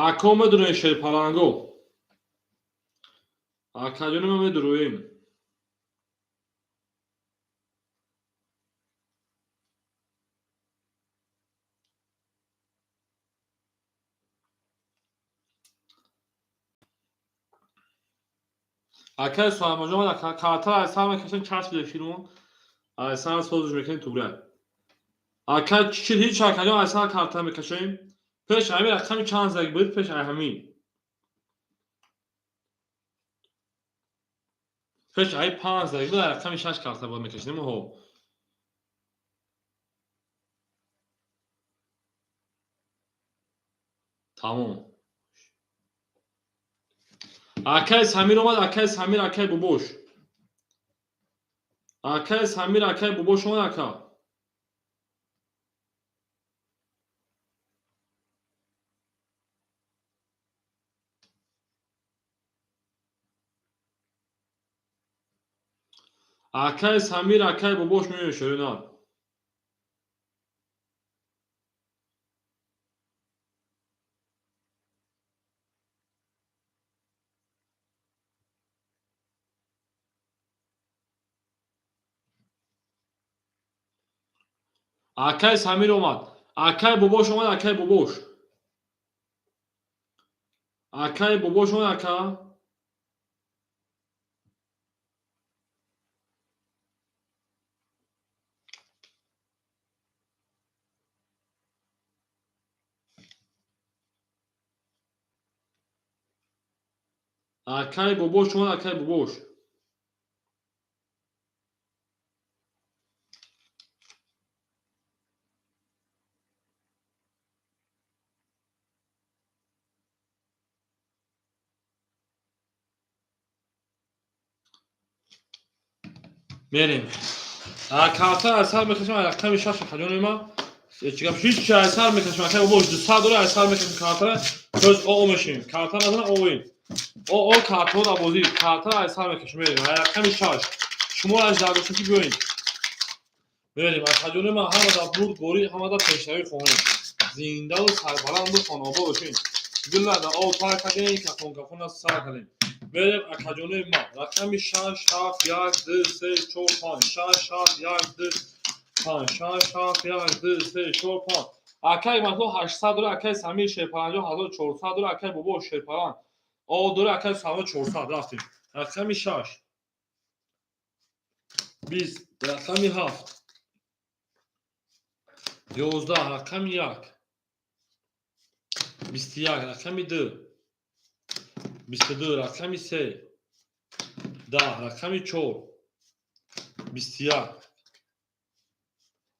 Ако медуроем, шерпаланго. Акаҷони ма, медуроем. Акай Суҳаймоҷон, картара аз сар мекашем, часпида филмон. Аз сар созиш мекунем, туграй. Акай чӣ, ҳеч, акаҷон, аз сар карта мекашем. Пеш ҳамин рақами чанд заг буд, пеш ай ҳамин. Пеш ай панҷ заг буд, рақами шаш карта бояд мекашидем, ҳо. Тамом. Акай Самир омад, акай Самир, акай Бобош. Акай Самир, акай Бобош омад, ака. Акай Самир, акай Бобош меояд, шӯрина. Акай Самир омад. Акай Бобош омад, акай Бобош. Акай Бобош омад, ака. Акай Бобош омад, акай Бобош. Мерем. Карта аз сар мекашам, рақами шаш, хаҷони ма. Чигам ҳеч, аз сар мекашам, акай Бобош 200 дора, аз сар мекашам картара, тоз о мешем. Карта назана оем. О о картаҳо дар бозӣ, картара аз сар мекашам, мерем. Рақами шаш. Шумо аз дар ки биёед. Мерем, акаҷони ма, ҳама дар бурдборӣ, ҳама дар пешравӣ хоҳем. Зиндаву сарбаланду хонобод бошем. Гулла дар об тар кардем, кафон кафон аз сар кардем. Мерем, акаҷони ма, рақами шаш, ҳафт, як, ду, се, чор, панҷ, шаш, ҳафт, як, ду, панҷ, шаш, ҳафт, як, ду, се, чор, панҷ. Акай Матло 800 дора, акай Самир Шерпаланҷо 1400 дора, акай Бобо Шерпалан о дора, акай Самир 400. Рафтем. Рақами шаш, 20, рақами ҳафт, 11, рақами як, 21, рақами ду, 22, рақами се, 10, рақами чор, 21,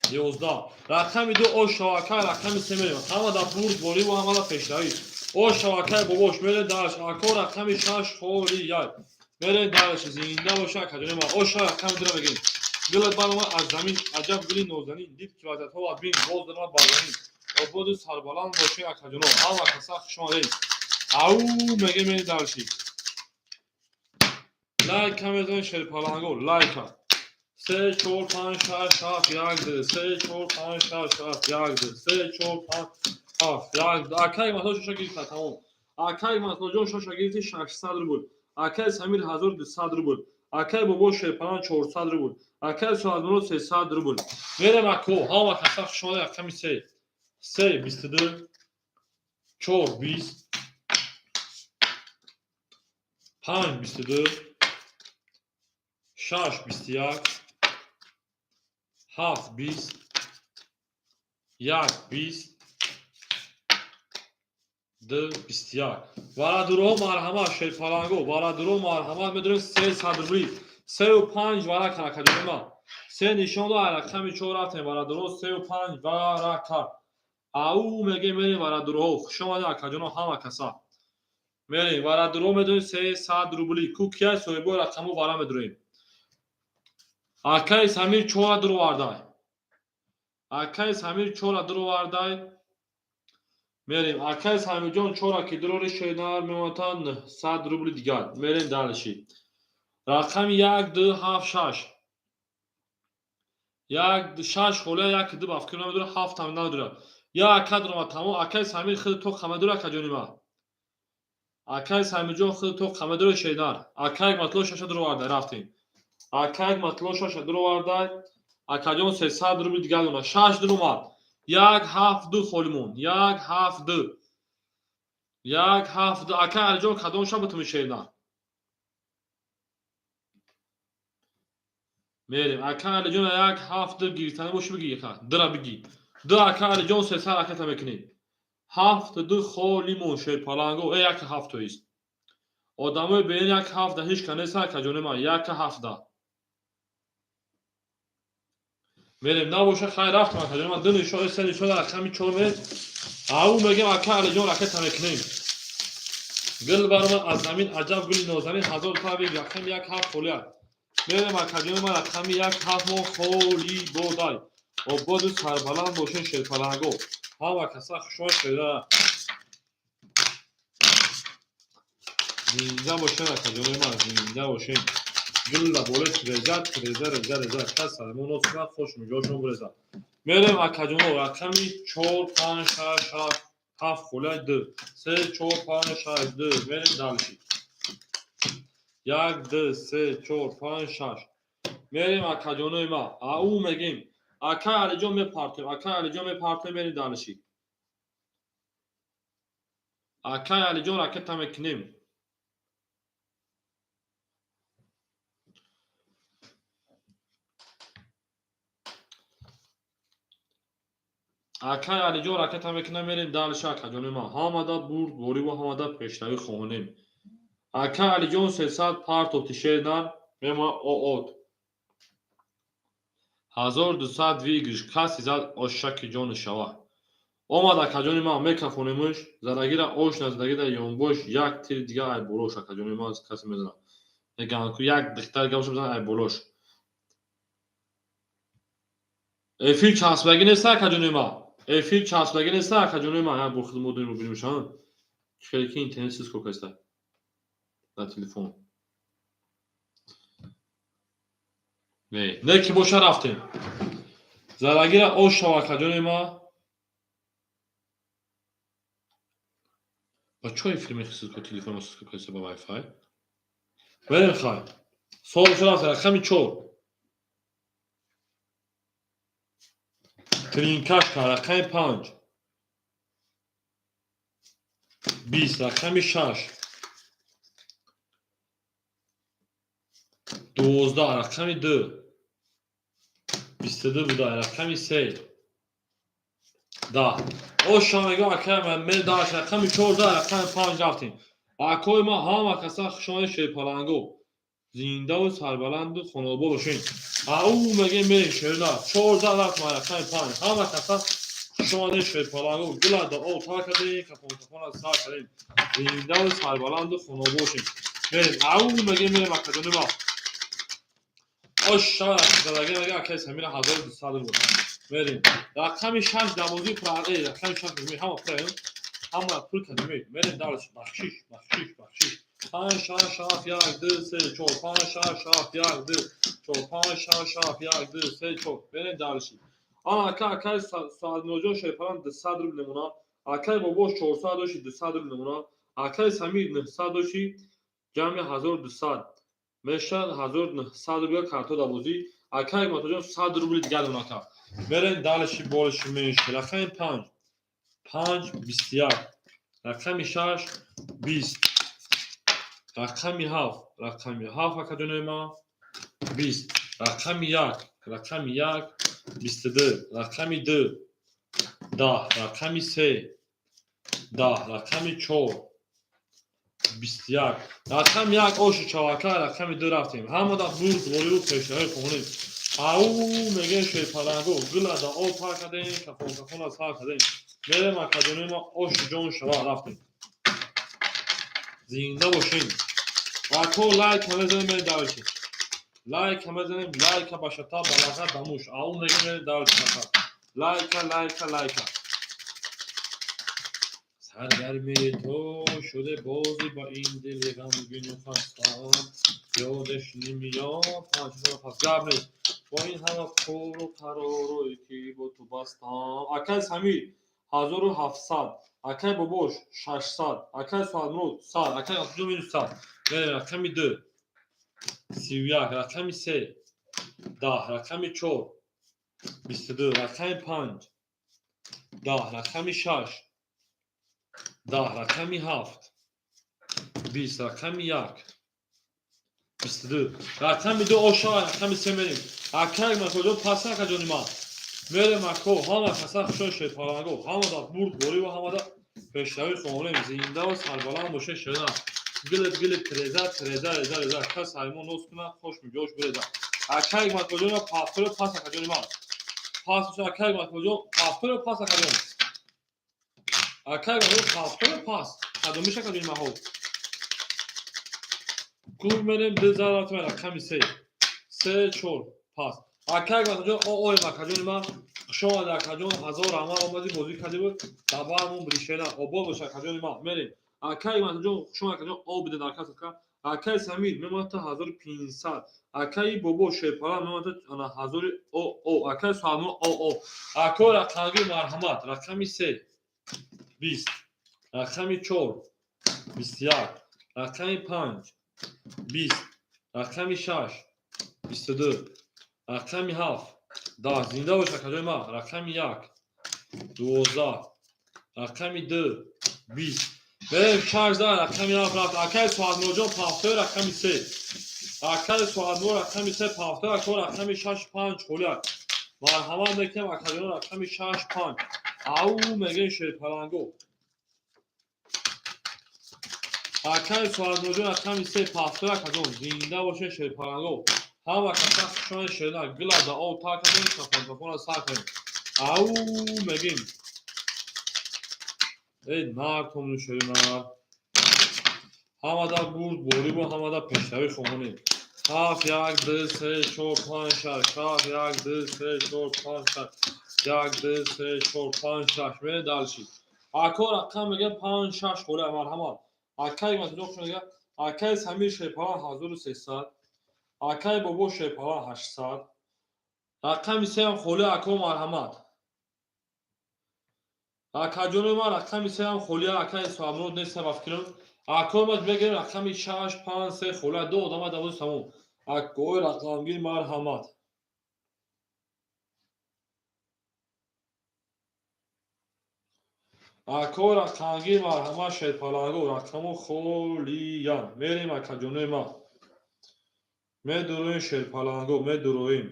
11, рақами ду. О шавакай, рақами се мерем. Ҳама дар бурдборӣ ва ҳама дар пешравӣ. О шавакай Бобош, мерем дарш. Ако, рақами шаш холи як. Мерем дарш, зинда боша, акаҷони ма. О ша, рақами дура мегирем. Гулат баромад аз замин, аҷаб гули нозанин, дид ки вазиятҳо ва бин, боз даромад бар замин. Ободу сарбаланд бошед, акаҷоно. Ҳама каса хуш омадед. Ау меге, мерем дарши. Лайка мезанед, шерпаланго, лайка. Се, чор, панҷ, шаш, ҳафт, як, ду, се, чор, панҷ, шаш, ҳафт, як, ду, се, чор, панҷ, ҳафт, як, ду. Акай Матло шоша гирифта, тамом. Акай Матлоҷон шоша гирифти, 600 рубл. Акай Самир 1200 рубл. Акай Бобо Шерпалан 400 рубл. Акай Суҳадмурод 300 рубл. Мерем, ако, ҳама каса хуш омадед. Рақами се. Се, 22, чор, 20, панҷ, 22, шаш, 21, ҳафт, 20, як, 20, ду, 21. Варадуроҳо марҳамат, шерпаланго, варадуро марҳамат, медонем, 300 рубли, сею панҷ вара каракаҷонима. Се нишон дод, рақами чор рафтем, варадуро, сею панҷ варака. Ау меге, мерем, варадуроҳо, хушомадед, акаҷоно, ҳама каса. Мерем, варадуро, медонем, 300 рубли. Ку кия соҳибои рақаму вара медуроем. Акаи Самир чора дуровардай. Акаи Самир чора дуровардай. Мерем, акаи Самирҷон, чора ки дурори шенар мемонад, 100 рубли дигар. Мерем дальше. Рақами як, ду, ҳафт, шаш. Як, шаш холия, як, ду, ба фикр намедорам, ҳафт ҳам надорам. Як ака дуромад, тамом. Акаи Самир худ то қама дура, акаҷони ма. Акай Самиҷон, худ то қамадоро шернар. Акай матло шаша дуроварда, рафтем. Акай матло шаша дуроварда. Акаҷон, 300 рубли дигар дона. Шаш дуромад. Як, ҳафт, ду холимон. Як, ҳафт, ду. Як, ҳафт, ду. Акай Алиҷон, кадом ша бутуми шернар? Мерем. Акай Алиҷон, як, ҳафт, ду гирифтани боши, биги, ака. Дура биги. Ду, акай Алиҷон, 300 ракета мекунем. Ҳафт, ду холимон, шерпаланго. Э, як ҳафт тоист. Одамои берин як ҳафта ҳеч ка нест, акаҷони ман. Як ҳафта. Мерем, набоша, хайр, рафтам, акаҷони ман. Ду нишон, се нишон, рақами чор мерем. Ау мегем, ака Алиҷон, ракета мекунем. Гул баромад аз замин, аҷаб гули нозанин, ҳазор тави рақами як ҳафт холият. Мерем, акаҷони ман, рақами як ҳафт мо холи бодай. Ободу сарбаланд бошен, шерпаланго. Ҳама каса хушон шуда. Зинда бошен, акаҷони ман, зинда бошен. Гулла боле реза, реза, реза, реза. Кас сармон нос хуш миҷошон буреза. Мерем, акаҷоно, рақами чор, панҷ, шаш, ҳафт, ҳафт холияй, ду. Се, чор, панҷ, шаш, ду. Мерем дальше. Як, ду, се, чор, панҷ, шаш. Мерем, акаҷонои ман. Ау мегем. Акай Алиҷон, мепартем. Акай Алиҷон, мепартем, мерем дальше. Акай Алиҷон, ракета мекунем. Акай Алиҷон, ракета мекунем, мерем дальше, акаҷони ман. Ҳамада бурд бориву ҳамада пешравӣ хоҳонем. Акай Алиҷон, 300 партофти шернар, мема оот. 1200 выигрыш, каси зад ошаки ҷони шава. Омад, акаҷони ман, мекафонемш, задагира ош, назадагира ёнбош, як тир дига ай болош, акаҷони ман, касе мезанад. Мегӯянд ку як духтар гапшо бизанад ай болош. Эфир часплагӣ нест, акаҷони ман. Эфир часплагӣ нест, акаҷони ман. Як бор худ мо дорем бубинем шан. Хеле ки интернет сис кор каста. Дар телефон. Не, не ки боша, рафтем. Зарагира ош шава, акаҷони ман. Ба чо эфир мехисид ко телефон мо сис кор каста ба Wi-Fi? Берем, хай. Сол шуда, рақами чор. Тринкашка, рақами панҷ. 20, рақами шаш. 12, рақами ду. 22 буда, рақами се. 10. Оша мегӯям, акай ман медаш, рақами 14, рақами панҷ, рафтем. Акои ман, ҳама каса хушомадед, шерпаланго. Зиндаву сарбаланду хонобод бошед. Ау мегем, мерем, шерна. 14 рафтем, рақами панҷ. Ҳама каса хушомадед, шерпаланго. Гула да об тар кардем, кафон кафона сар кардем. Зиндаву сарбаланду хонобод бошед. Мерем. Ау мегем, мерем, акаҷони ман. Оша задаги мега, акай Самира, 1200 рубл. Мерем. Рақами шаш дамозӣ пра, рақами шаш мегӯем, ҳама пураем. Ҳама пул кардем. Мерем дальше. Бахшиш, бахшиш, бахшиш. Панҷ, шаш, ҳафт, як, ду, се, чор, панҷ, шаш, ҳафт, як, ду, чор, панҷ, шаш, ҳафт, як, ду, се, чор. Мерем дальше. Ана ака, акай Саадмироҷон Шерпалан 200 рубл мемонад. Акай Бобош 400 доши, 200 рубл мемонад. Акай Самир 900 доши, ҷамъи 1200 мешавад, 1900 рубл карто дар бозӣ. Акай Матоҷон 100 рубли дигар мемонад, ака. Мерем дальше, больше, меньше. Рақами панҷ. Панҷ, 21. Рақами шаш, 20. Рақами ҳафт. Рақами ҳафт, акаҷонои ман, 20. Рақами як. Рақами як, 22. Рақами ду, 10. Рақами се, 10. Рақами чор, 21. Рақами як оши чавака, рақами ду, рафтем. Ҳамада бурд ворибу пешравӣ хоҳонем. Ау мегӯем, шерпаланго, гула да об пар кардем, кафон кафона сар кардем. Мерем, акаҷонои ман, оши ҷон шава, рафтем. Зинда бошем. Ако лайка мезанем, мерем дальше. Лайка мезанем, лайка ба шата, балаға дамуш. Ау мегӯем, мерем дальше, ака. Лайка, лайка, лайка. Саргарми ту шуде бозӣ ба ин дили ғамгину хастам. Ёдаш намеёд панҷ пас гап нест. Бо ин ҳама қуру қаророе ки бо ту бастам. Акай Самир. 1700. Акай бобош 600. Акай Суадмурод 100. Акай Абдуҷон минус 100. Мерем рақами 2. 31. Рақами 3. 10. Рақами 4. 22. Рақами 5. 10. Рақами 6. 10. Рақами 7. 20. Рақами 1. 22. Рақами 2 оша, рақами 3 мерем. Акай макоҷон пас акаҷони ман. Мерем ако, ҳама каса хушон шерпаланго, ҳамада бурд борӣ ва ҳамада пешравӣ хонем, зинда ва сарбаланд боше шерна. Гилит гилит треза треза реза реза кас ҳаймон нос куна хош миҷош биреза. Акай макоҷон пафтор пас акаҷони ман. Пас акай макоҷон пафтор пас акаҷон. Акай макоҷон пафтор пас. Кадомиш акаҷони ман ҳо. Клуб мерем ду зарат рақами 3. 3 4 пас. Акай макоҷон о ой макаҷони ман хуш омадӣ акаҷон, ҳазор раҳмат омадӣ бозӣ кардӣ буд. Дабаамон бришена обод бош акаҷони ман. Мерем. Акай макоҷон хуш омадӣ акаҷон, об биде дар касатка. Акай Самир мемонад 1500. Акай бобо Шерпала мемонад ана 1000 о о. Акай Суадмурод о о. Ако рақамги марҳамат. Рақами 3 20. Рақами 4 21. Рақами 5 20. Рақами 6 22. Рақами 7 10. Зинда бош акаҷони ман. Рақами 1 12. Рақами 2 20. Мерем 6 рақами 7 рафт. Акай Суадмуродҷон пафтои рақами 3. Акай Суадмурод рақами 3 пафтои ако рақами 6 5 холияк. Марҳамат мекунем акаҷон рақами 6 5. Ау мегем шерпаланго. Акай Суадмуродҷон рақами 3 пафтои акаҷон. Зинда бошед шерпаланго. Ҳама каса хушони шерна гила да об тар кардем, чафон чафонро сар кардем. Ау мегем. Эй нар томну шерина. Ҳамада бурд борӣ бо ҳамада пешравӣ хоҳонем. 7 1 2 3 4 5 6 7 1 2 3 4 5 6 1 2 3 4 5 6 мерем дальше. Ако рақам мегем 5 6 холя марҳамат. Акай масҷид мега акай Самир Шерпала 1300. Акай бобо Шерпала 800. Рақами 3 ҳам холи ако марҳамат. Акаҷони ман рақами 3 ҳам холи акай Суадмурод нест ба фикрам. Ако ман мегирем рақами 6 5 3 холи ду одама давози тамом. Акои рақамгир марҳамат. Ако рақамгир марҳамат шерпаланго рақамо холиян. Мерем акаҷонои ман. Медуроем шерпаланго, медуроем.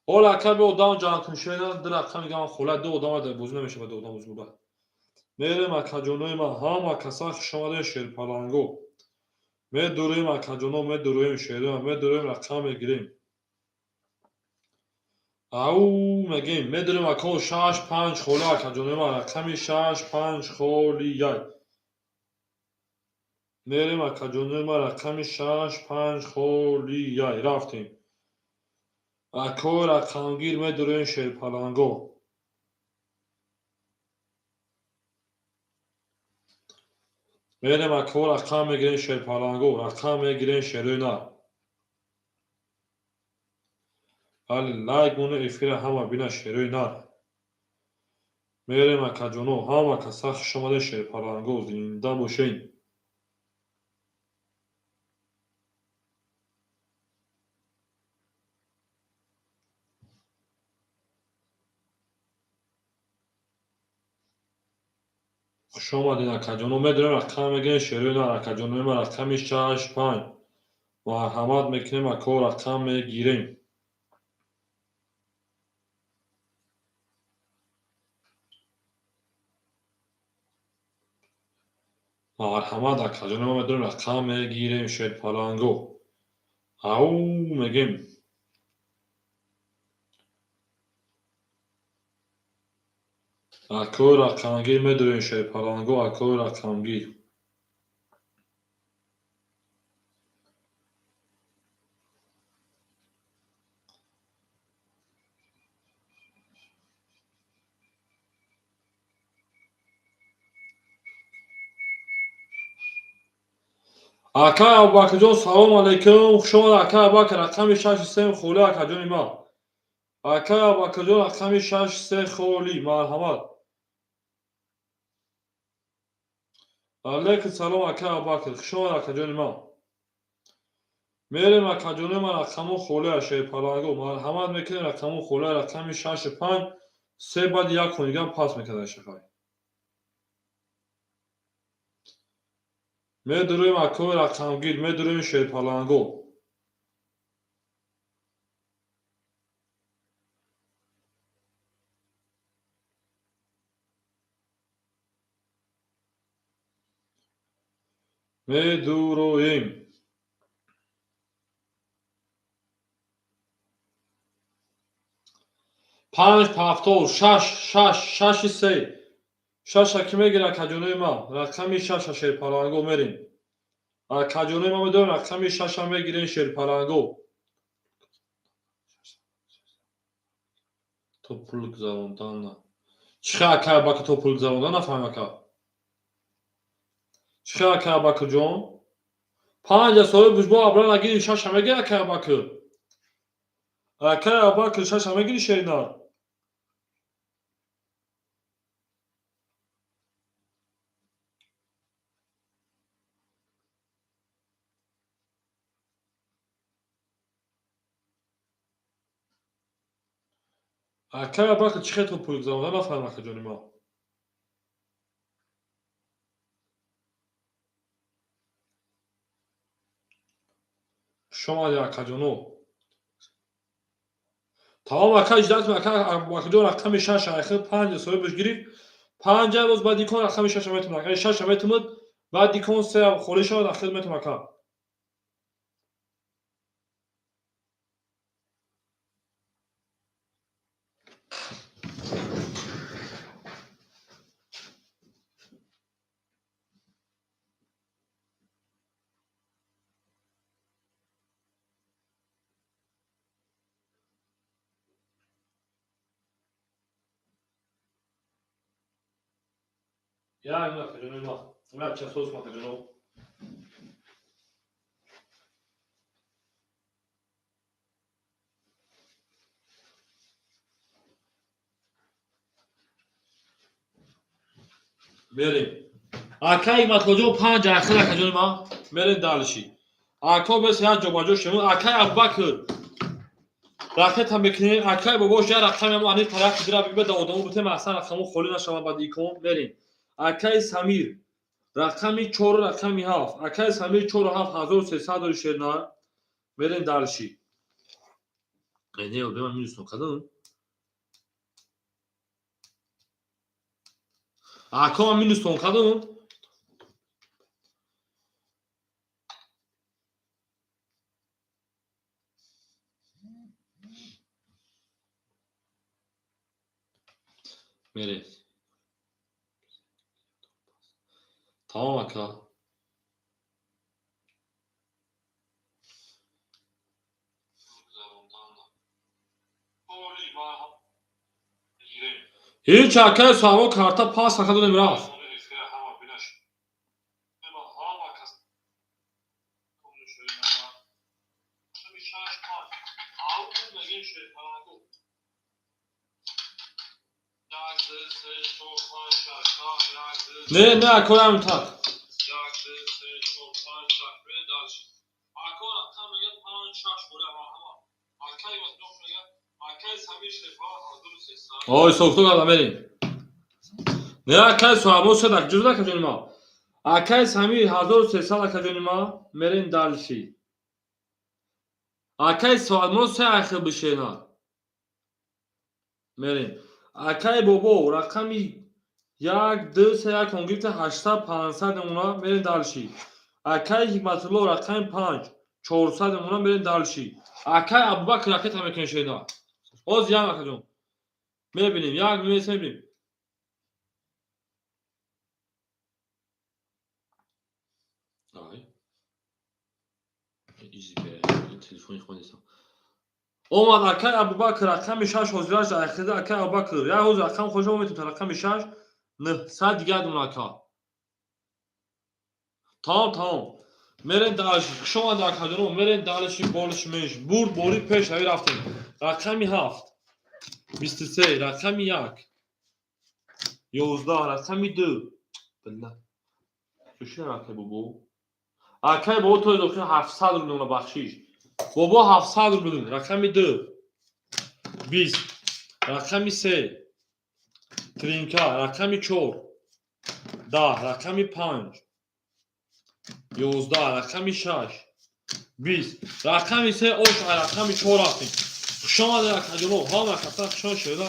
Ҳола ака би одам ҷамъ кун шена, ду рақам мегам хола ду одама дар бозӣ намешавад, ду одам бозӣ ба. Мерем акаҷонои ман, ҳама каса хуш омадед шерпаланго. Медуроем акаҷоно, медуроем шероя, медуроем рақам мегирем. Ау мегем, медурем ако 6 5 хола акаҷонои ман, рақами 6 5 холи яй. Мерем акаҷонои ман, рақами 6 5 холи яй. Рафтем. Ако рақамгир медуроем шерпаланго. Мерем ако рақам мегирем шерпаланго, рақам мегирем шерои нар. Али лайк моне эфира ҳама бина шерои нар. Мерем акаҷоно, ҳама каса хуш омадед шерпаланго, зинда бошед. Хуш омадед акаҷоно, медонем рақам мегирем шерои нар акаҷонои ман рақами 6 5. Марҳамат мекунем ако рақам мегирем. Марҳамат акаҷоно, ма медонем рақам мегирем шерпаланго. Ау мегем. Ако рақамгир медурем шерпаланго, ако рақамгир. Акай Абубакрҷон, салом алейкум, хуш омад, акай Абубакр. Рақами шаши сем холӣ, акаҷони ман. Акай Абубакрҷон, рақами шаши се холӣ, марҳамат. Алейкум салом, акай Абубакр, хуш омад, акаҷони ман. Мерем, акаҷони ман, рақамо холия, шерпаланго, марҳамат мекунем, рақамо холия, рақами шаши панҷ се баъди як хониган пас мекарда шахай. Медуроем, акои рақамгир, медуроем, шерпаланго. Медуроем. Панҷ ҳафтоду шаш, шаш, шаши се. Шаша ки мегирад, акаҷонои ман? Рақами шаша, шерпаланго, мерем. Акаҷонои ман, медонем, рақами шаша мегирем, шерпаланго. То пул гузарондан чӣ хел, акай Абакр, то пул гузарондан нафаҳмем, ака. Чӣ хел, акай Абакрҷон? Панҷа соҳиб бушбо абра нагири, шаша мегири, акай Абакр? Акай Абакр, шаша мегири, шеринар? Акай Абакр, чӣ хел то пул гузарондан нафаҳмем, акаҷони ман. Хуш омадед, акаҷоно. Тамом, ака, иҷдат, ака Абубакрҷон, рақами шаша айхел панҷа соҳибаш гирифт. Панҷа боз баъди кон рақами шаша метавонад. Ака, шаша метавонад, баъди кон се холӣ шавад, ахир метавонад, ака. Як минут, акаҷонои ман. Як час осм, акаҷоно. Мерем. Акай Матлоҷон, панҷ ахир, акаҷони ман. Мерем дальше. Ако бес як ҷобаҷо шуд. Акай Абубакр. Ракета мекунем. Акай бобош, як рақами ҳамо ани тараф дира бибе да одамо бутем, аслан рақамо холӣ нашавад баъди икон. Мерем. Акай Самир. Рақами чору рақами ҳафт. Акай Самир, чору ҳафт, 1300 дори, шернар. Мерем дальше. Не, бема минус кадам. Ако, ман минус тон кадам. Мерем. Тамом, ака. Ҳеҷ, акай саҳво, карта пас ака додем, рафт. Не, не, акои, ҳамин так. Ой, сохто карда, мерем. Не, акай Суҳабо, сед ҷуз, акаҷони ма. Акай Самир, 1300, акаҷони ма, мерем дальше. Акай Суҳабо, се ахил бишена. Мерем. Акай Бобо, рақами як, ду, се, як он гирифта, 800, 500 намуна, мерем дальше. Акай Ҳикматулло, рақами панҷ, 400 намуна, мерем дальше. Акай Абубакр, ракета мекунем, шена. Оз як, акаҷон. Мебинем, як мес мебинем. Ай. Изи телефони хонесам. Омад, акай Абубакр, рақами шаш ҳозираш ахида, акай Абубакр. Як ҳозир рақам хошо метавонад, рақами шаш, 900 дигар дона, ака. Тамом, тамом. Мерем дальше. Хушомад, акаҷоно, мерем дальше, больше меньше. Бурд, бори, пеш рави, рафтем. Рақами 7, 23, рақами 1, 11, рақами 2. Билла. Чуши, акай бобо? Акай бобо, то дохил 700 рубл бахшиш. Бобо, 700 рубл. Рақами 2, 20, рақами 3, тринка, рақами 4, 10, рақами 5, 11, рақами 6, 20, рақами 3 ош, рақами 4 рафтем. Хушомадед, акаҷоно, ҳама каса хушон шуда,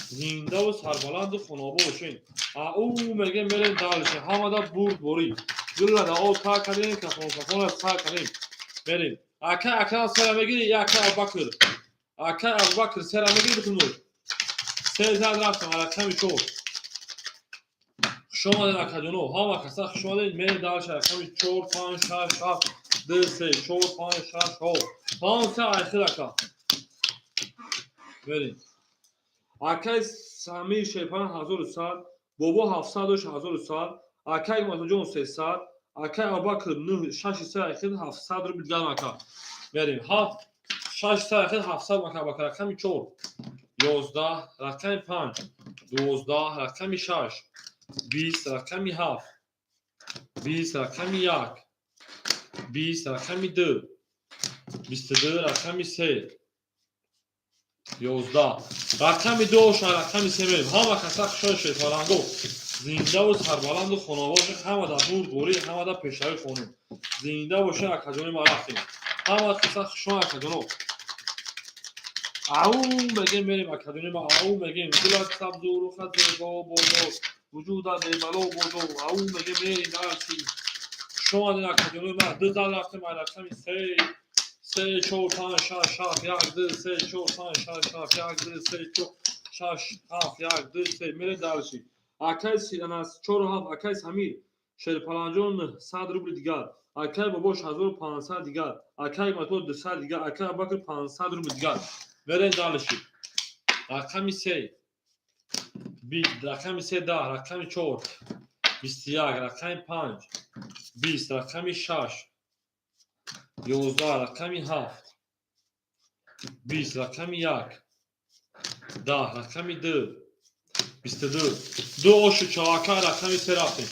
зиндаву сарбаланду хонобо бошед. Ау мегем, мерем дальше. Ҳамада бурд, борӣ. Гулла да о кар кардем, кафон кафона сар кардем. Мерем. Ака, ака, сера мегири, я ака Абубакр. Ака Абубакр, сера мегири, битунур. Се зад, рафтам, рақами 4. Хушомадед, акаҷоно, ҳама каса хушомадед. Мерем дальше, рақами 4, 5, 6, 7, 2, 3, 4, 5, 6, 7. Ҳам се айхир, ака. Мерем. Акай Самир Шерпан 1100, бобо 700 дош 1100, акай Матоҷон 300, акай Абубакр 9, 6, 3 айхир 700 рубл дигар, ака. Мерем. 7, 6, 3 айхир 700, ака Абубакр. Рақами 4, 11, рақами 5, 12, рақами 6, 20, рақами 7, 20, рақами 1, 20, рақами 2, 22, рақами 3, 11, рақами 2 оша, рақами 3 мерем. Ҳама каса хушҳол шед, фарҳанго, зиндаву сарбаланду хонобоше. Ҳамада бурд, борӣ, ҳамада пешравӣ хонум. Зинда боше, акаҷони ма, рафтем. Ҳама каса хушон, акаҷоно. Ау мегем, мерем, акаҷони ма. Ау мегем, гулат сабзу, рухат зебо бодо, вуҷудат бебало бодо. Ау мегем, мерем дальше. Хушомадед, акаҷони ма. Ду зал рафтем, рақами 3, се, чор, панҷ, шаш, ҳафт, як, ду, се, чор, панҷ, шаш, ҳафт, як, ду, се, чор, шаш, ҳафт, як, ду, се. Мерем дальше. Акай чору ҳафт, акай Самир Шерпаланҷон 100 рубли дигар, акай Бобош 1500 дигар, акай Мато 200 дигар, акай Абубакр 500 рубли дигар. Мерем дальше. Рақами 3, рақами 3, 10, рақами 4, 21, рақами 5, 20, рақами 6, 11, рақами 7, 20, рақами 1, 10, рақами 2, 22, ду ошу чавака, рақами 3 рафтем.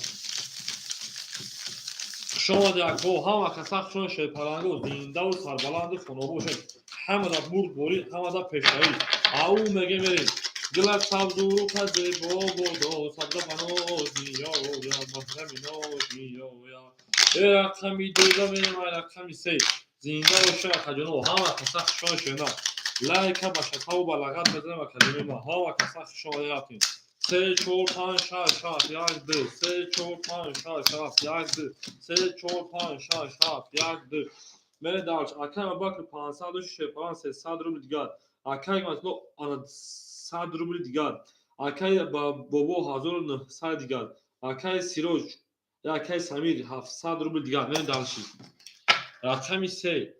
Хушомади, акҳо, ҳама каса хушон, шерпаланго, зиндаву сарбаланду хонобо бошед. Ҳамада бурд, борӣ, ҳамада пешравӣ. Ау меге, мерем. Гулат сабзу, рухат зебо бодо, сабза баноз меояд, маҳрами ноз меояд. Э, рақами 2 мерем, ай рақами 3. Зинда боша, акаҷоно, ҳама каса хушон шена. Лайка ба шакаву ба лагат мезанем, акаҷони ма. Ҳама каса хушомади, рафтем. Се, чор, панҷ, шаш, ҳафт, як, ду, се, чор, панҷ, шаш, ҳафт, як, ду, се, чор, панҷ, шаш, ҳафт, як, ду. Мерем дальше. Акай Абубакр 500, Шерпалан 300 рубли дигар, акай Матло ана 100 рубли дигар, акай Бобо 1900 дигар, акай Сироҷ, акай Самир 700 рубли дигар. Мерем дальше. Рақами 3,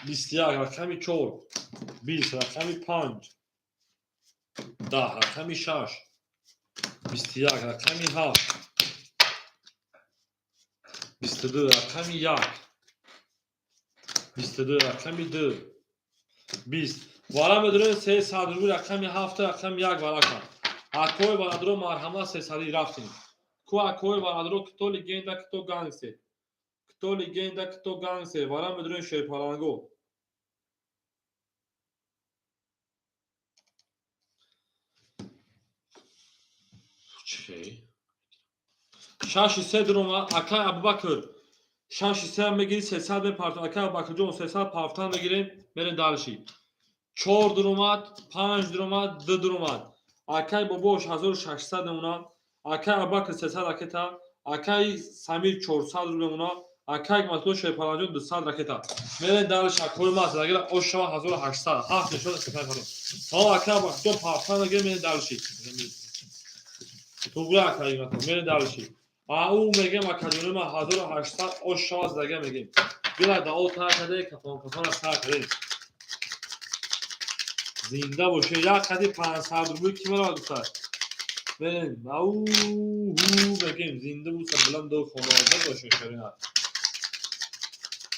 21, рақами 4, 20, рақами 5, 10, рақами 6, 21, рақами 7, 22, рақами 1, 22, рақами 2, 20. Вара медорем 300 рубли, рақами 7, рақами 1 варака. Акои барадро, марҳамат, 300-и, рафтем. Ку, акои барадро, кто легенда, кто гангстер, кто легенда, кто гангстер? Вара медорем, шерпаланго. Чӣ? Шаши се дурома, акай Абубакр. Шаши се мегири, 300 мепартам. Акай Абубакрҷон, 300 партан мегирем, мерем дальше. Чор дуромад, панҷ дуромад, ду дуромад. Акай Бобош 1600 мемонад, акай Абубакр 300 ракета, акай Самир 400 рубл мемонад, акай Матло Шерпаланҷон 200 ракета. Мерем дальше, акои ма загира ошава 1800, ҳафт мешавад, 300 пардон. Тамом, акай Абубакрҷон, партан мегирем, мерем дальше. Туғри, акай Матло, мерем дальше. Ау мегем, акаҷони ма, 1800 ош шава зага мегем. Била дао тар каде, кафон кафона сар каде. Зинда боше, як қади 500 рубл ки меравад, гуфта. Мерем, ау ҳу мегем, зинда бу сарбаланду хонавода боше, шарина.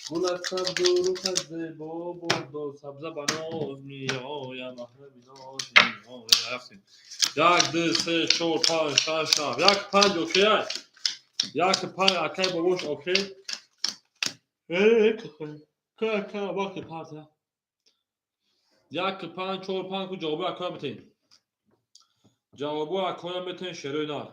Гулат сабзу рухат зебо бодо, сабза ба ноз меояд, маҳрами ноз меояд. Рафтем. Як, ду, се, чор, панҷ, шаш, ҳафт. Як, панҷ, окей ай? Як, панҷ, акай бобош, окей? Вақти парта. Як, панҷ, чор, панҷ, ку ҷавоби акоя битен. Ҷавобо акоя метен, шерои нар.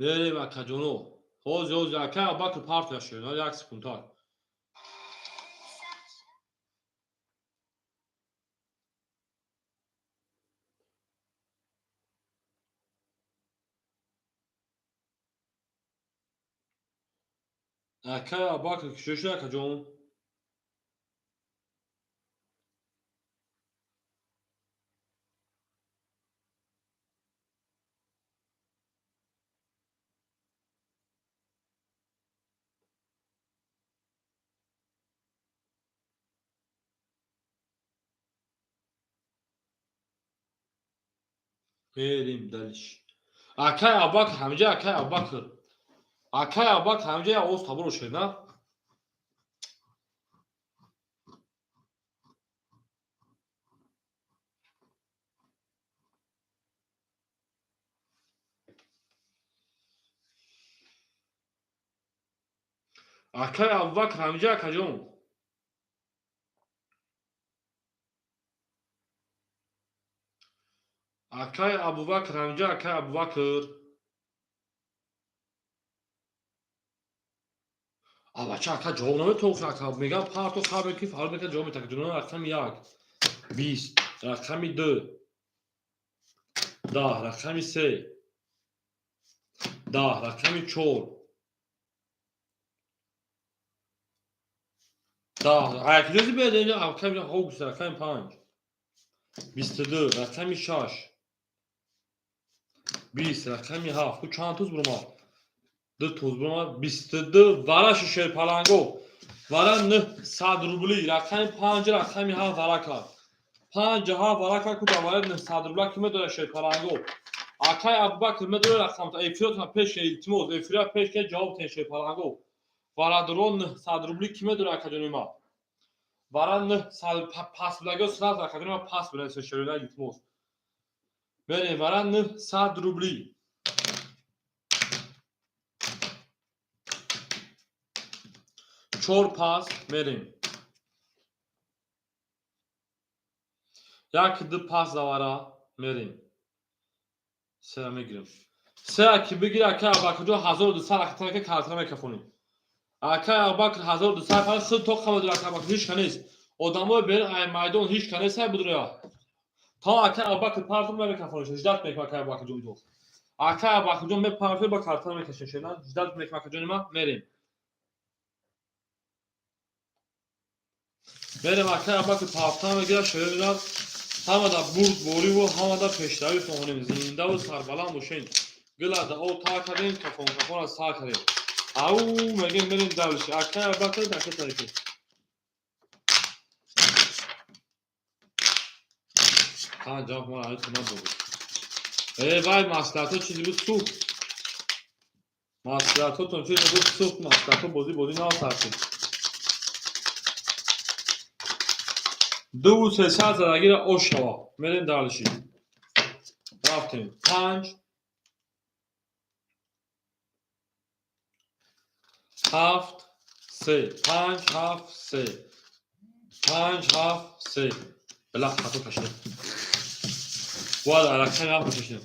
Мерем, акаҷоно. Ҳозир, ҳозир, акай Абубакр партия шерои нар, як секундтар. Акай Абубакр кушо шуд, акаҷон? Мерем дальше. Акай Абубакр ҳамҷа, акай Абубакр. Акай Абубакр ҳамҷа як овоз таборо шед, на? Акай Абубакр ҳамҷа, акаҷон. Акай Абубакр ҳамҷа, акай Абубакр. Абача, ака ҷавоб наметавон, ака. Мегам парто хабар ки фарқ мекунад, ҷавоб метавон. Ҷоно рақами як, 20, рақами ду, 10, рақами се, 10, рақами чор, 10. Акҷози биёд инҷо рақами ҳогус, рақами панҷ, 22, рақами шаш, 20, рақами ҳафт. Ку чанд туз буромад? Ду туз буромад. 22 вараши шерпаланго. Вара 900 рубли. Рақами панҷ, рақами ҳафт вара кард. Панҷ ҳафт вара кард, ку ба вара 900 рубла ки медорад шерпаланго. Акай Абубакр медорад рақамта. Эфиротона пеш ке, илтимос. Эфира пеш ке, ҷавоб тен шерпаланго. Варадро 900 рубли ки медорад, акаҷони ма? Вара 900 пас булагиё сразу, акаҷони ма, пас бинависед шероина, илтимос. Мерем вара 900 рубли. Чор пас мерем. Як, ду пас завара мерем. Сера мегирем. Сера ки бигир, акай Абубакрҷон, 1200 акатанака картара мекафонем. Акай Абубакр 1200 фақат худ то қабадур, акай Абубакр ҳеч ка нест. Одамои берин ай майдон ҳеч ка нест, ай будуроя. То акай Абубакр партур мекафонем, ждать мекунам, акай Абубакрҷон ҷо. Акай Абубакрҷон мепартур, ба картара мекашем, шена ждать мекунам, акаҷони ма, мерем. Мерем, акай Абубакр партур мегирад, шерои ҳамада бурдбориву ҳамада пешравӣ хоҳонем. Зиндаву сарбаланд бошед. Гилада о та кардем, кафон кафона сар кардем. Ау мегем, мерем дальше. Акай Абубакр дака тарифи. Панҷ ҷавоб мара ҳайт набуд. Э вай, маслиҳатҳо чизе буд, сӯхт. Маслиҳатҳотон чизе буд, сӯхт. Маслиҳатҳо бозӣ бозӣ натарсед. Дуву сесад задагира ош шава. Мерем дальше. Рафтем. Панҷ, ҳафт, се, панҷ, ҳафт, се, панҷ, ҳафт, се. Била хато кашидем. Бояд рақами ҳафт кашидем.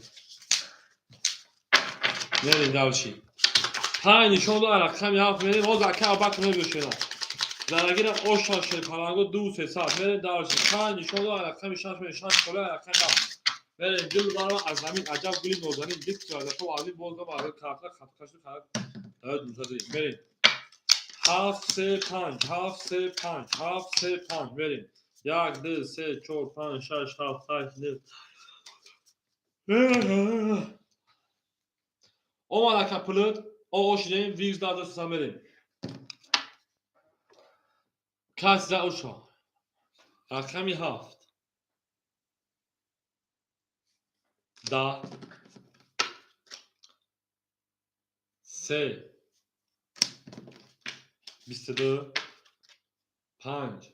Мерем дальше. Панҷ нишон дод, рақами ҳафт мерем. Ҳозир акай Абубакр мебиёшена. Зарагира оша шерпаланго дуву сесад. Мерем дальше. Панҷ нишон дод, рақами шаш мерем. Шаш кола рақами ҳафт. Мерем, гул барам аз замин, аҷаб гули нозанин. Дид ки аз ин боз ба картра хато кашид, мерем. Ҳафт, се, панҷ, ҳафт, се, панҷ, ҳафт, се, панҷ. Мерем. Як, ду, се, чор, панҷ, шаш, ҳафт, ҳашт, нӯ. Омад ака пулут, о шидем, виз 2300 мерем. Кас за ошо. Рақами 7. 10 3 22 5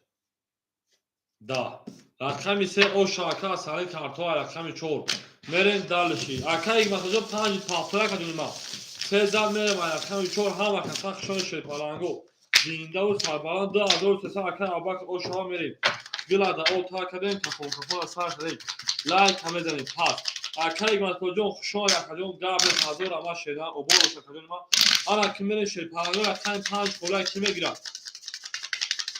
10. Рақами 3 оша ака сари картоа рақами 4. Мерем дальше. Ака Ҳикматуллоҷон 5 повтора кардем ма. 3 зад мерем рақами 4 ҳама каса хушони шерпалангу. Зиндаву сарбаланд 2300 ака Абубакр ошаҳо мерем. Гилада о та кардем, кафон кафон сар кардем. Лайк мезанем пас. Ака Ҳикматуллоҷон хушони акаҷон гап ҳазор ама шедан обод бош акаҷон ма. Ана ки мерем шерпалангу рақами 5 хола ки мегирад.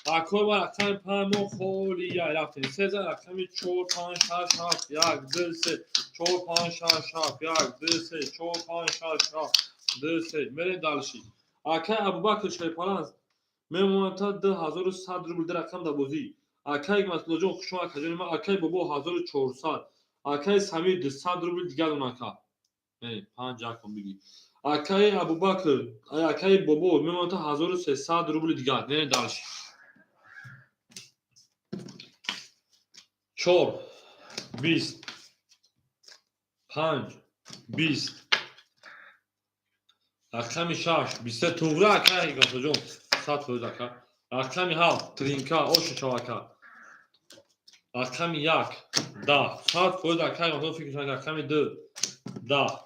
Акои ма рақами 5 мо холия рафтем. 3 зад рақами 4 5 6 7 1 2 3 4 5 6 7 1 2 3 4 5 6 7 2 3 мерем дальше. Акай Абубакр шерпаланг мемонад та 2100 рубл дар рақам дар бозӣ. Акай Ҳикматуллоҷон хушон акаҷони ма, акай Бобо 1400, акай Самир 200 рубл дигар он ака. Не, 5 якон бигӣ. Акай Абубакр, акай Бобо мемонад та 1300 рубл дигар. Не, дальше. 4 20 5 20 рақами 6 23 туғра акай Ҳикматуллоҷон 100% ака. Рақами 7 тринка ошу чав ака. Рақами 1 10 100% ака Ҳикматулло фикр кунад. Рақами 2 10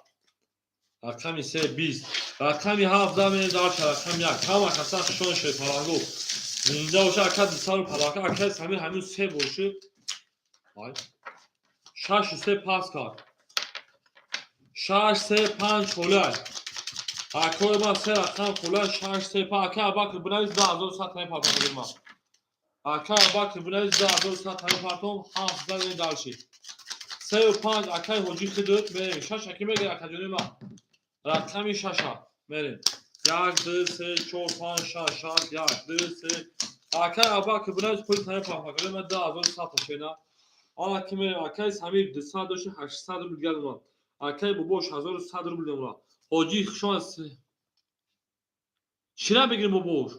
рақами 3 20 рақами 7 10 мерем дальше. Рақами 1 ҳама каса хушони шерпалангу зинда боша ака 200 палака акай Самир ҳамин 3 боши. 6 3 пас кард. 6 3 5 холай. Акои ма 3 рақам холай 6 3 5. Ака Абубакр бинавис 2100 тани партом ма. Ака Абубакр бинавис 2100 тани партом 7 зад дальше. 3 5 акай Ҳоҷи Хидр мерем. 6 аки мегирад акаҷони ма. Рақами 6 мерем. 1 2 3 4 5 6 7 1 2 3. Акай Абубакр бинавис пул тани партом. Акаҷони ма 2100 та шена. Ана ки мерем акай Самир 200 дошти 800 рубл дигар омад. Акай Бобош 1100 рубл омад. Ҳоҷи хушон аст. Чира бигирем Бобош?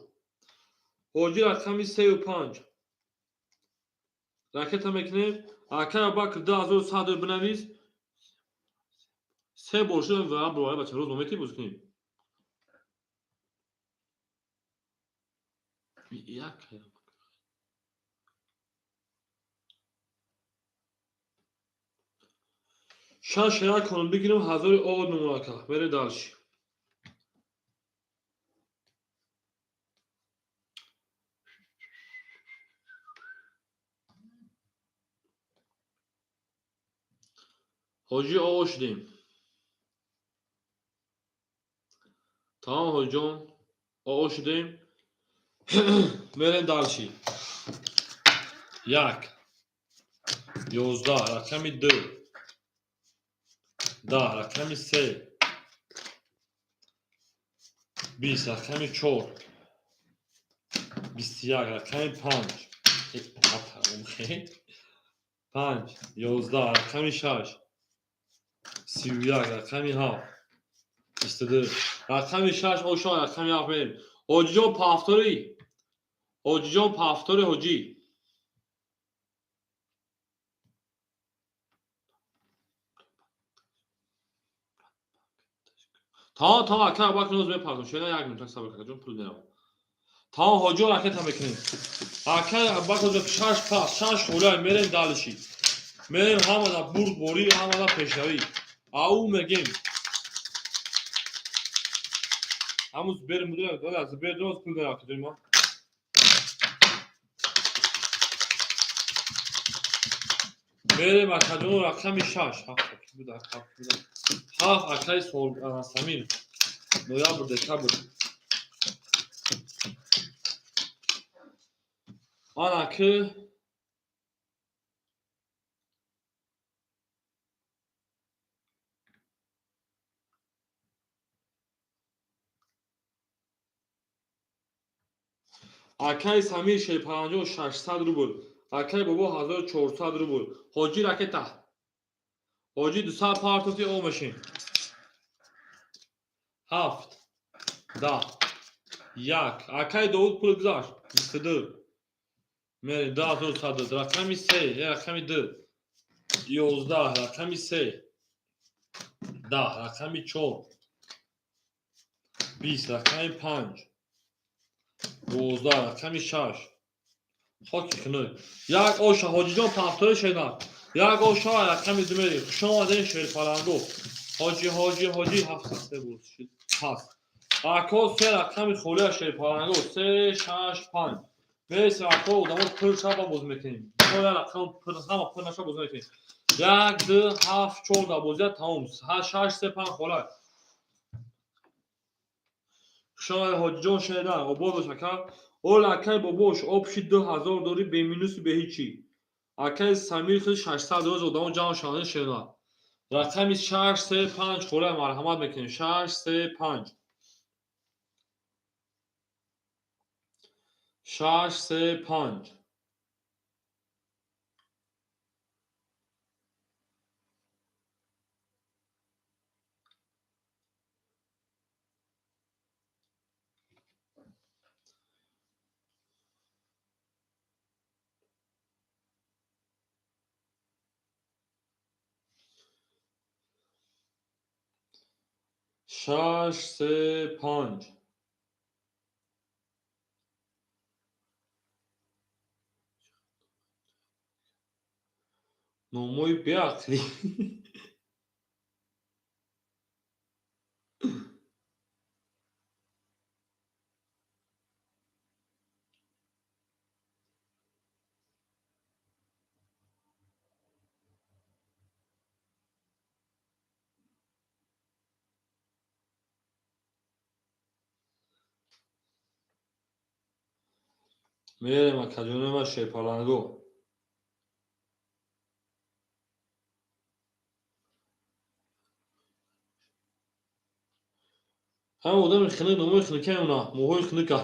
Ҳоҷи рақами 3 5. Ракета мекунем. Акай Абубакр 2100 рубл бинавис. 3 бор шуд ва бро бача рӯз момети боз кунем. Як 6 як конум бигирем 1000 овод мемонад ака. Мерем дальше. Ҳоҷи ово шудем. Тамом ҳоҷиҷон, ово шудем. Мерем дальше. 1 11 рақами 2 10 рақами 3 20 рақами 4 21 рақами 5 5 11 рақами 6 31 рақами 7 22 рақами 6 ошо рақами 7 мерем. Ҳоҷиҷон повтори. Ҳоҷиҷон повтори ҳоҷӣ. Тамом тамом ака Абубакр ноз мепардом. Шена 1 минут сабр кун пул меравад. Тамом ҳоҷиён ракета мекунем. Ака Абубакр 6 пас 6 холай мерем дальше. Мерем ҳамада бурдборӣ, ҳамада пешравӣ. Ау мегем. Ҳамуз берем мудира, дада бер доз пул меравад куҷои ма. Мерем акаҷон рақами 6 7 буда 7 буда. 7 акай сол Самир. Ноябр декабр. Ана ки акай Самир шерпаланҷон 600 рубл. Акай Бобо 1400 рубл. Ҳоҷи ракета. Ҳоҷи 200 партофти о мошин. Ҳафт, 10, як. Акай Довуд пул гузашт. 22. Мерем, 2102. Рақами се, рақами ду. 11, рақами се. 10, рақами чор. 20, рақами панҷ. 12, рақами шаш. Хоки хунук. Як оша, Ҳоҷиҷон пафтори шена. Як оша, рақами ду мерем. Хуш омадем, шерпаланго. Ҳоҷи, ҳоҷи, ҳоҷи, ҳафт се буд. Ҳаст. Ако се рақами холия шерпаланго. Се, шаш, панҷ. Бес ако одамо пур шаба боз мекунем. Мо як рақам пур, ҳама пур наша боз мекунем. Як, ду, ҳафт, чор да бозия тамом. Шаш, се, панҷ хола. Хуш омадед, Ҳоҷиҷон шеда. Обод бош, ака. Ол акай бобош, обши 2000 дорӣ бе минусу бе ҳичи. Акай Самир худ 600 рӯз одамо ҷамъ шаванд шена. Рақами шаш, се, панҷ хола марҳамат мекунем. Шаш, се, панҷ. Шаш, се, панҷ. Шаш, се, панҷ. Номои беақлӣ. Мерем, акаҷонои ман шерпаланго. Ҳама одами хунук номои хунукаи она, моҳои хунука.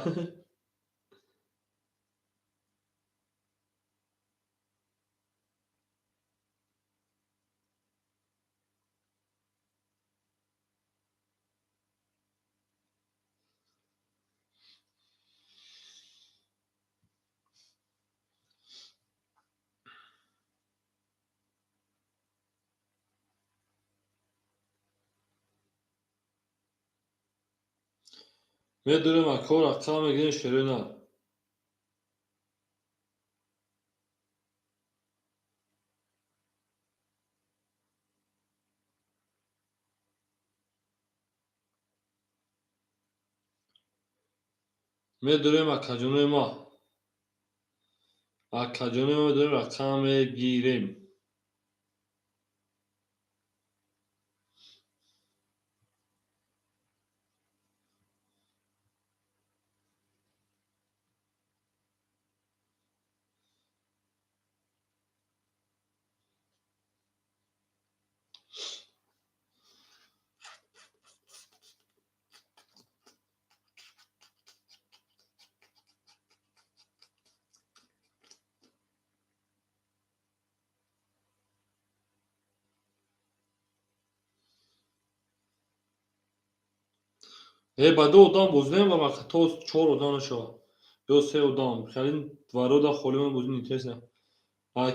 Медурем ако рақам мегирем шерина. Медурем акаҷонои ма. Акаҷонои ма медурем рақам мегирем. Э, ба ду одам бозӣ намебарам, то чор одам нашавад. Ё се одам. Хеле варода холӣ ман бозӣ интересно.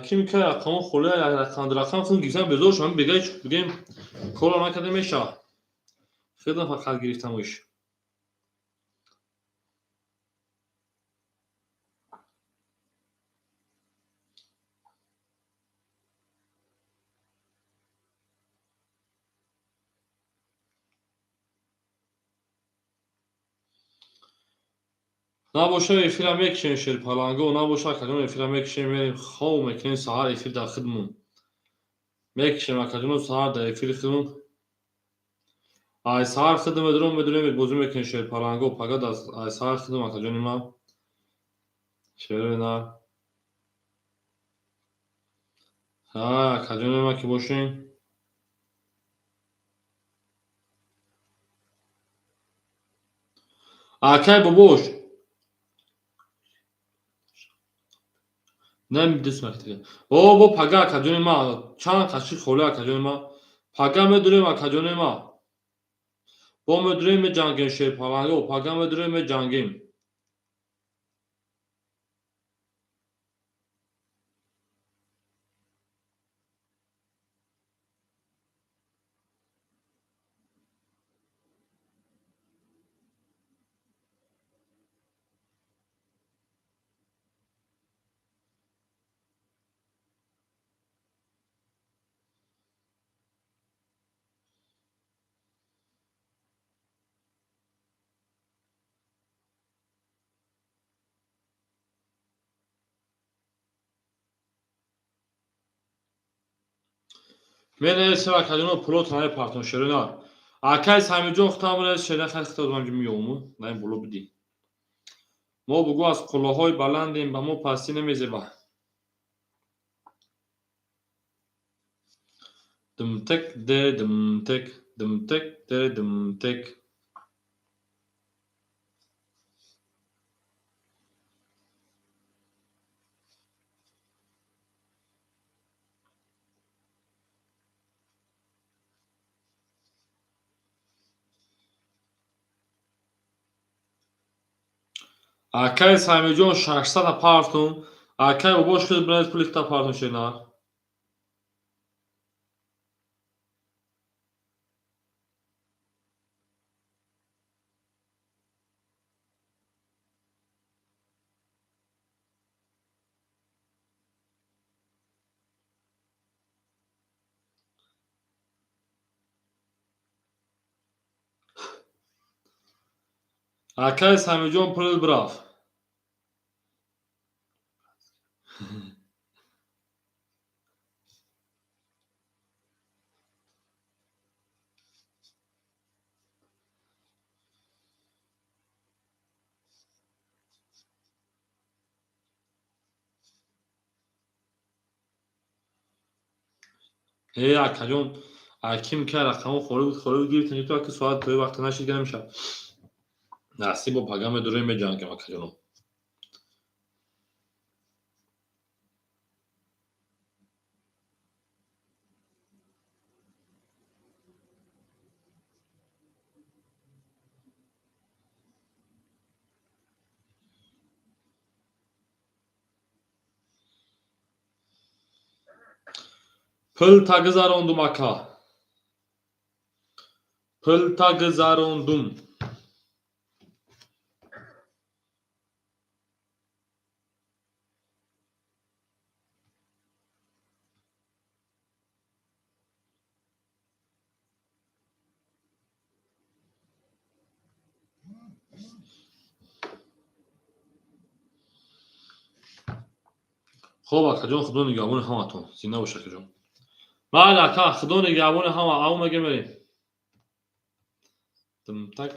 Ки мекард рақамҳо холӣ як рақам ду рақам худ гирифтам безор шудам бегай бигем корро накарда мешавад. Худам фақат гирифтамш. Набоша эфира мекушем шерпаланго, набоша акаҷон эфира мекушем, мерем хоб мекунем саҳар эфир дар хидмон. Мекушем акаҷоно саҳар дар эфири хидмон. Ай саҳар хидм медурам, медурем бозӣ мекунем шерпаланго, пага ай саҳар хидм акаҷони ман. Шерои нар. Ҳа, акаҷони ман ки бошем. Акай бобош. Намедонистам. О, бо пага акаҷони ман, чанд қаши холӣ акаҷони ман. Пага медурем акаҷони ман. Бо медурем, меҷангем, шерпаланго, пага медурем, меҷангем. Менависем, акаҷоно, пулотро намепартон, шерина. Акай Самиҷон, худам бинавис, шерина, хай худам ҳамҷо меёму, на ин боло бидӣ. Мо бугӯ аз қуллаҳои баландем, ба мо пастӣ намезеба. Дымтек де дымтек, дымтек де дымтек. Акай Самиҷон, 600 партум. Акай бобош, худ бинавис, пули хита партум, шерина. Акай Самиҷон, пулит бирафт. Э, акаҷон, аким ка рақамо холӣ буд, холӣ буд, гирифтем, то аки соат тои вақта нашид, га намешавад. Насиб, бо пага медурем, меҷангем, акаҷоно. Пул та гузарондум, ака. Пул та гузарондум. Хоб, акаҷон, худо нигаҳбони ҳаматон. Зинда бош, акаҷон. Майли, ака, худо нигаҳбони ҳама. Ав мегем, мерем. Дымтак.